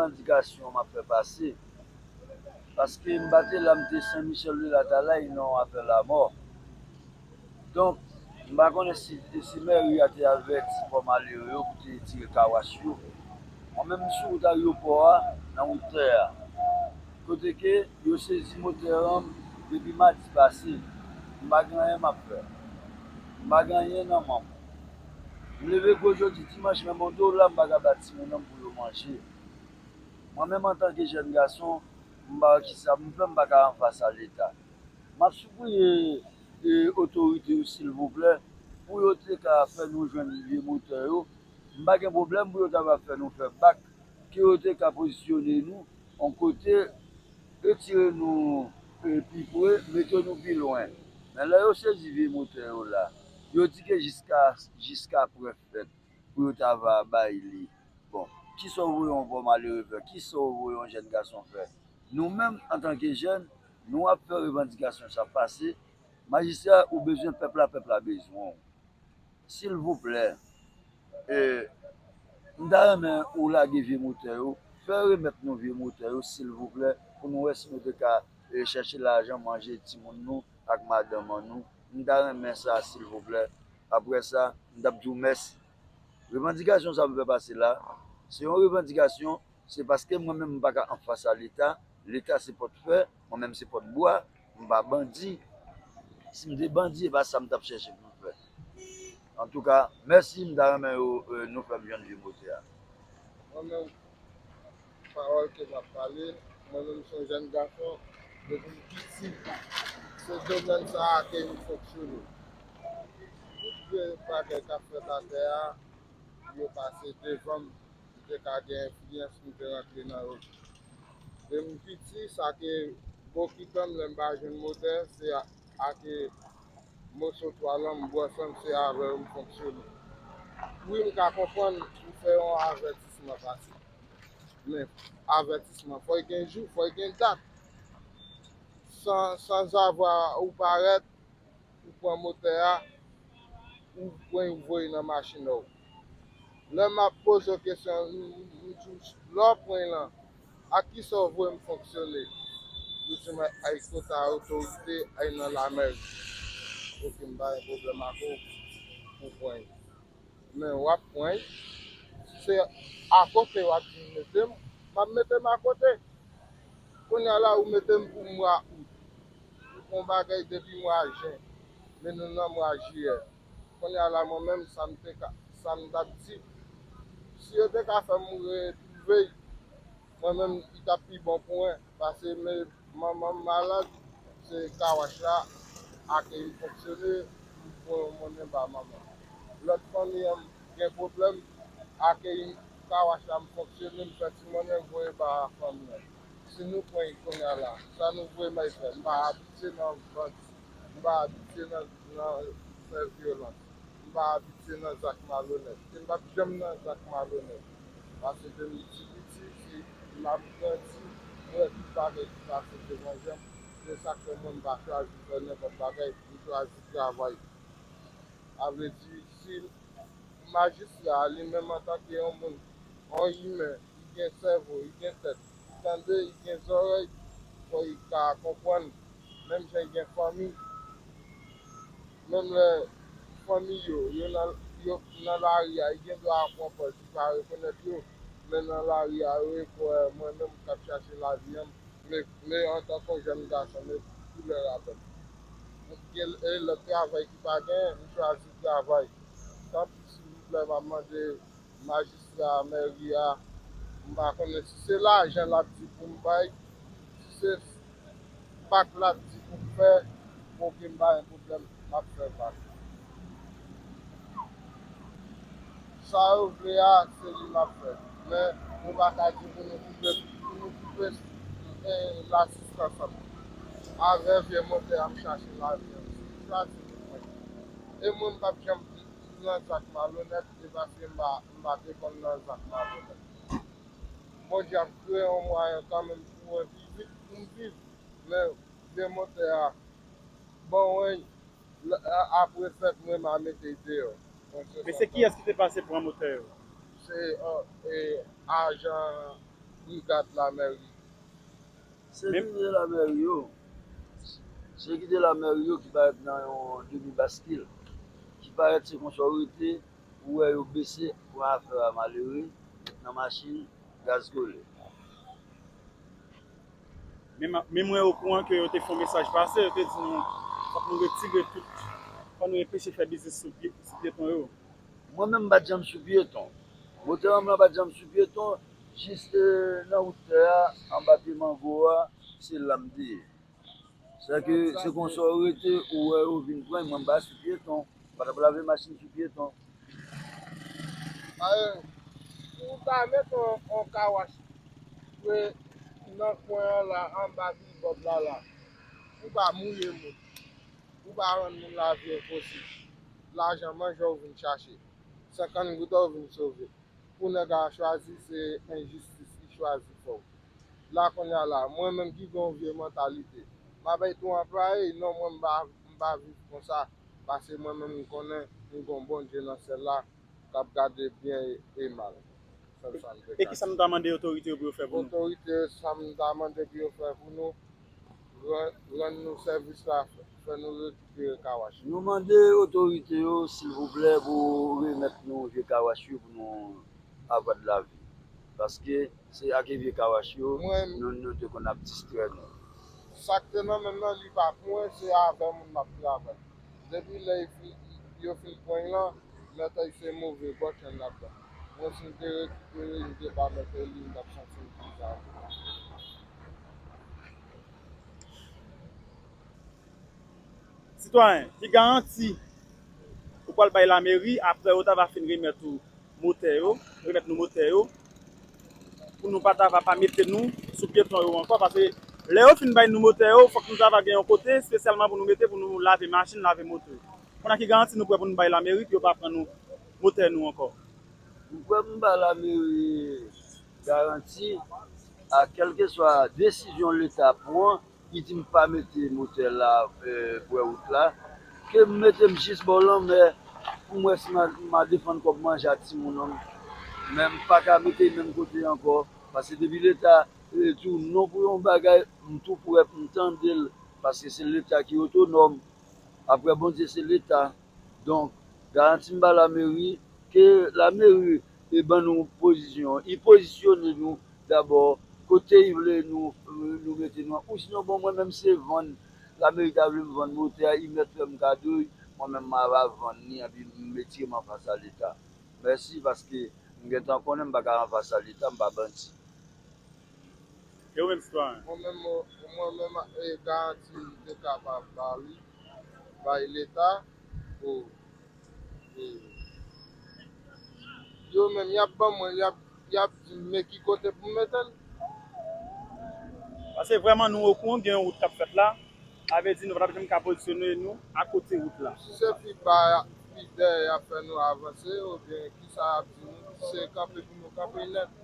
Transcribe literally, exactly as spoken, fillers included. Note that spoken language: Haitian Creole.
Revandikasyon m ap fè pase. Paske m pa te la, m te Sen Michèl de Latalay nan yon afè lamò. Donk, m pa konnen si, si mèri a te avèti fò malere yo pou te retire kawach yo. Mwen menm, m sou wout ayewopò a, nan wout tè a. Kote ke yo sezi motè an depi madi pase. M pa gen anyen m ap fè. M pa gen anyen nan men m. M leve gwo jodi dimanch, men m gen yon dola m pa ka ba timoun nan pou yo manje. Mwen menm, antanke jèn gason, m pa wè kisa m fè, m pa ka anfas a Leta. M ap sipliye, e, otorite yo, silvouplè, pou yo te ka fè nou jwenn vye motè yo. M pa gen pwoblèm pou yo ta va fè nou fè bak, ke yo te ka pozisyone nou yon kote, retire nou, e, pi pre, mete nou pi lwen. Men lè yo sezi vye motè yo la, yo di ke jiska, jiska prè fèt, pou yo ta va bay li. Bon, kisa w voye yon fò malere fè? Kisa w voye yon jèn gason fè? Nou menm, antanke jèn, nou ap fè revandikasyon sa pase. Majistra, ou bezwen pèp la, pèp la bezwen w. Silvouplè, e, m ta renmen ou lage vye motè yo, fè remèt nou vye motè yo, silvouplè, pou nou wè si nou te ka, e, chèche lajan, manje timoun nou ak madanm an nou. M ta renmen sa, silvouplè. Apre sa, m t ap di w mèsi. Revandikasyon sa m fè pase la, se yon revandikasyon, se paske mwen menm m pa ka anfas a Leta. Leta se pòtfè, mwen menm se pòtbwa, m pa bandi. Si m te bandi, e pa sa m t ap chèche pou m fè. Antouka, mèsi, m ta renmen yo, e, nou fè m jwenn vye motè a. Mwen menm, pawòl ke m ap pale, mwen menm se yon jèn gason, depi m piti, se domèn sa a ke m fonksyone. Tout vye bagay k ap fèt atè a, yo pase devan m, m te ka gen enfliyans, m te rantre nan yo. Depi m piti, sa ke okipe m lè m pa jwenn motè, se a, ake moso twal lan, m bwòs lan, se avè yo m fonksyone. Wi, m ka konprann ou fè yon avètisman pase. Men avètisman, fò l gen jou, fò l gen dat. San, sanzavwa ou parèt, ou pran motè a, ou pran l, ou voye nan machin w. Lè m ap poze w kesyon, m, m, m di w, lè w pran l lan, ak kisa w voye m fonksyone? Ou di m ay kot a otorite, ay nan lamèri. Oke, m pa gen pwoblèm ak ou pou pran l. Men w ap pran l. Si se akote w ap di m mete m, m ap mete m akote. Kounye a la, ou mete m pou mwa out. Ou fè yon bagay depi mwa jen, men nou nan mwa jiyè. Kounye a la, mwen menm, sa m te ka, sa m t ap di, si yo te ka fè m retwouve l, mwen menm, li t ap pi bon pou mwen, paske men manman m malad, se kawach la, ake m fonksyone, m voye yon monnen ba manman m. Lòt fanmi an gen pwoblèm, ake kawach la, m fonksyone, m fè ti monnen, m voye ba fanmi an. Si nou pran l kounye a la, sa nou voye m al fè? M pa abitye nan bandi, m pa abitye nan, nan fè vyolans, m pa abitye nan zak malonèt, e m p ap janm nan zak malonèt. Paske depi m ti piti, se la m grandi, m wè tout bagay ki pase devan je m, se sa k fè mwen m pa chwazi fè nenpòt bagay, m chwazi travay. A vle di, si majistra a, li menm antanke yon moun, yon imen, li gen sèvo, li gen tèt, li tande, li gen zòrèy, fò li ka konprann, menm jan li gen fanmi, menm lè fanmi yo, yo nan, yo nan lari a, li gen dwa pran pòz, li pa rekonèt yo, men nan lari a, yo rekonèt mwen menm k ap chache lavi an, men, men antanke yon jèn gason, men koulè ladan m. Gen, e lòt travay ki pa genyen, m chwazi travay. Tanpri, silvouplè, m ap mande majistra, mèri a, m pa konnen si se lajan l ap di pou m bay, si se bak l ap di pou m fè, oke, m pa gen pwoblèm, m ap fè bak. Sa yo vle a, se li m ap fè. Men, nou pa ka di pou nou koupe, pou nou koupe, eh, lasistans an. Avè vye motè a m chache lavi an. Si m chwazi pou mwen. E mwen, m p ap janm nan zak malonèt, e paske m pa, m pa te konn nan zak malonèt. Bondye ap kreye yon mwayen kanmenm pou mwen pi vit, pou m viv. Men, vye motè a, bon, wi, apre fèt, mwen, m a mete l deyò. Donk, se Men sa se m kiyès ki te pase pran motè yo? Se, e, ajan Brigad lamèri. Sekirite lamèri yo, sekirite lamèri yo ki parèt nan yon demi baskil, ki parèt se konsa w rete, ou wè yo bese, pran afè a malere, met nan machin, gaz kole. Men mwen okouran ke yo te fè yon mesaj pase, yo te di nou fòk nou retire tout, fòk nou enpeche fè biznis sou pyeton yo. Mwen menm m pa t janm sou pyeton. Motè an m lan pa t janm sou pyeton, jis nan wout tè a, anba pye mango a, se la m te ye. Sèke se konsa w rete, ou wè yo vin pran, mwen m pa sou pyeton. M pa t ap lave machin sou pyeton. Pou w ta met yon kawach pre nan kwen an la, anba bilbòd la la, pou w pa mouye moun, pou w pa rann moun lavi enposib, lajan manje w vin chache, senkant goud ou vin sove. Pou nèg a chwazi, se enjistis li chwazi fè w. La kounye a la, mwen menm ki gen yon vye mantalite, m ap bay tou anplwaye, non, mwen m pa, m pa viv konsa, paske mwen menm m konnen m gen yon Bondye nan syèl la k ap gade byen e mal. Sèl sa m te E kisa nou ta mande otorite yo pou yo fè pou nou? Otorite, sa m ta mande pou yo fè pou nou, rann nou sèvis la, fè nou rekipere kawach. Nou mande otorite yo silvouplè pou remèt nou vye kawach yo pou nou ava de lavi. Paske se ak vye kawach yo nou te konn ap distrè nou. Sa k te nan men m nan, li pa pou mwen, se avè moun m ap travay. Depi lè yo fin pran l lan, mèt li se move bòt yon ladan. Mwen si m te rekipere, m te ba mèt li, m t ap santi m pi zav. Sitwayen, ki garanti ou pral bay lameri apre yo ta va fin remèt ou motè yo, remèt nou motè yo, pou nou pa ta va pa mete nou sou pyeton yo ankò, paske lè yo fin bay nou motè yo, fòk nou ta va gen yon kote espesyalman pou nou mete pou nou lave machin, lave moto. Kounye a ki garanti nou pran pou nou bay lameri pou yo pa pran nou motè nou ankò? M pran pou m bay lameri garanti a kèlkeswa desizyon leta pran, li di m pa mete motè la bò wout la, ke m mete m jis bò lanmè pou m wè si m a defann kòb manje a timoun an, men m pa ka mete l menm kote ankò, paske depi leta di w non pou yon bagay, m tou prè pou m tande l, paske se leta ki otonòm. Apre Bondye se leta. Donk, garanti m ba lameri, ke lameri ban nou pozisyon, li pozisyone nou dabò kote li vle nou nou mete nou an. Ousinon bon mwen menm se vann, lameri ta vle m vann motè a, li mèt fè m kado l, mwen menm m ava vann li epi m retire m anfas a leta. Mèsi paske m gentan konnen m pa ka anfas a leta, m pa bandi. E ou menm sitwayen? Mwen menm, mwen menm e garanti m te kapab ba li, bay leta, o, e, yo menm y ap ban mwen, y ap, y ap di m men ki kote pou m mete l. Paske vrèman nou okouran gen yon wout k ap fèt la, sa vle di nou pa t ap janm ka pozisyone nou akote wout la. Si se pi ba, pi dèyè y ap fè nou avanse, oubyen kisa y ap di nou, se kanpe pou nou kanpe nèt.